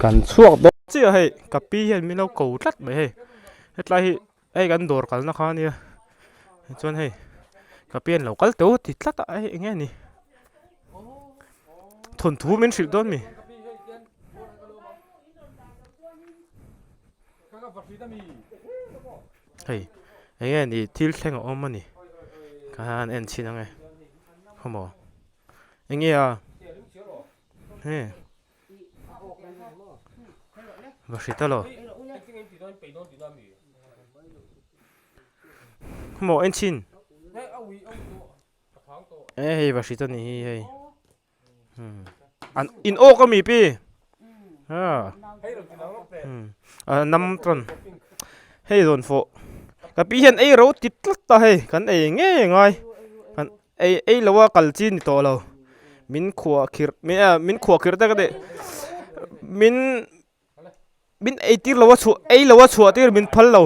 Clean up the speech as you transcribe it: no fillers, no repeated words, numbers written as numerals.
Kan chhuak dawn chiah hei ka pi hian min lo ko tlat mai hei hetlai hi hei kan dawr kalna kha ania chuan hei ka pi hian lo kal teuh ti tlat a hei eng nge ni thawnthu min hrilh dawn mi. Hei eng nge ni thil thleng a awm a ni ka han en chhin ang e khawmaw eng nge a he va hri ta lo khawmaw en chhin e hei va hri ta ni hi hei. An in awk ami pi a nam chuan hei rawn fawh ka pi hian ei ro ti tlat a hei kan ei ngei ngai kan ei ei lo a kal chi ni tawh lo min khuah khirh min khuah khirh te ka tih min min ei tir lo a chhuah ei lo a chhuah tir min phal lo.